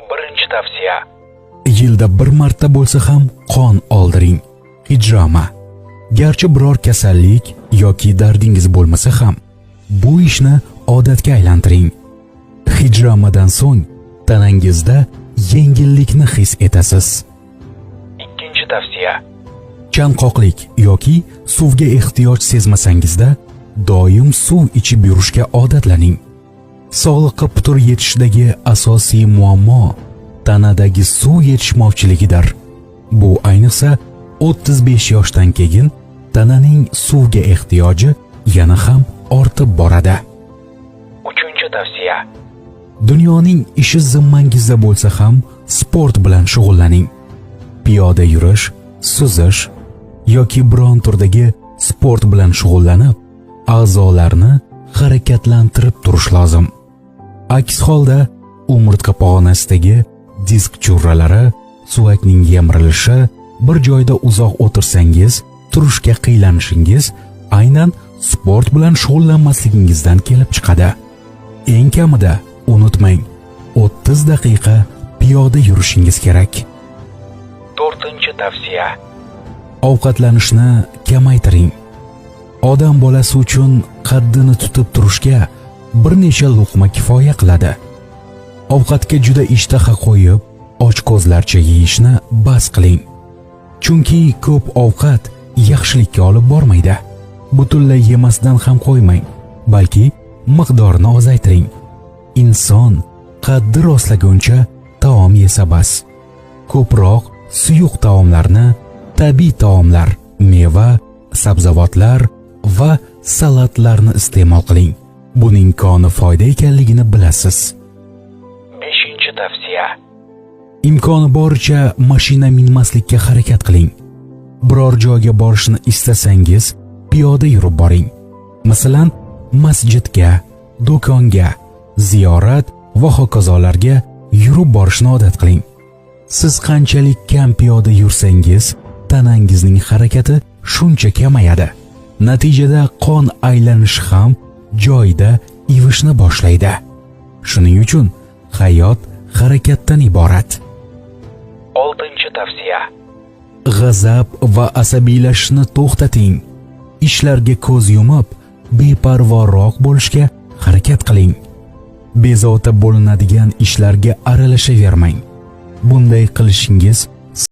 Birinchi tavsiya. Yilda bir marta bo'lsa ham qon oldiring. Hijroma. Garchi biror kasallik yoki dardingiz bo'lmasa ham, bu ishni odatga aylantiring. Hijromadan so'ng tanangizda yengillikni his etasiz. Ikkinchi tavsiya. Chanqoqlik yoki suvga ehtiyoj sezmasangizda, doim suv ichib yurishga odatlaning. Sog'liqqa putur yetishdagi asosiy muammo tanadagi suv yetishmovchiligidir. Bu ayniqsa 35 yoshdan keyin tananing suvga ehtiyoji yana ham ortib boradi. Uchinchi tavsiya. Dunyoning ishi zimmangizda bo'lsa ham sport bilan shug'ullaning. Piyoda yurish, suzish yoki biron turdagi sport bilan shug'ullanib, a'zolarni harakatlantirib turish lozim. Aks holda umurtqa pog'onasidagi disk churralari, suvakning yemirilishi, bir joyda uzoq o'tirsangiz, turishga qiylanishingiz aynan sport bilan shug'ullanmasligingizdan kelib chiqadi. Eng kamida unutmang, 30 daqiqa piyoda yurishingiz kerak. To'rtinchi tavsiya. Ovqatlanishni kamaytiring. Odam bolasi uchun qaddini tutib turishga bir necha luqma kifoya qiladi. Ovqatga juda ishtaha qo'yib, ochko'zlarcha yeyishni bas qiling. Chunki ko'p ovqat yaxshilikka olib bormaydi. Butunlay yemasdan ham qo'ymang, balki miqdorini ozaytiring. Inson qaddi rostlaguncha taom yesa bas. Ko'proq suyuq taomlarni, tabiiy taomlar, meva, sabzavotlar va salatlarni iste'mol qiling. Buning koni foyda ekanligini bilasiz. Beshinchi tavsiya. Imkoni boricha mashina minmaslikka harakat qiling. Biror joyga borishni istasangiz, piyoda yurib boring. Masalan, masjidga, do'konga, ziyorat va hokazolarga yurib borishni odat qiling. Siz qanchalik kam piyoda yursangiz, tanangizning harakati shuncha kamayadi. Natijada qon aylanishi ham joyida ivishni boshlaydi. Shuning uchun hayot harakatdan iborat. Oltinchi tavsiya. G'azab va asabiylashishni to'xtating. Ishlarga ko'z yumib, beparvoroq bo'lishga harakat qiling. Bezovta bo'linadigan ishlarga aralashavermang. Bunday qilishingiz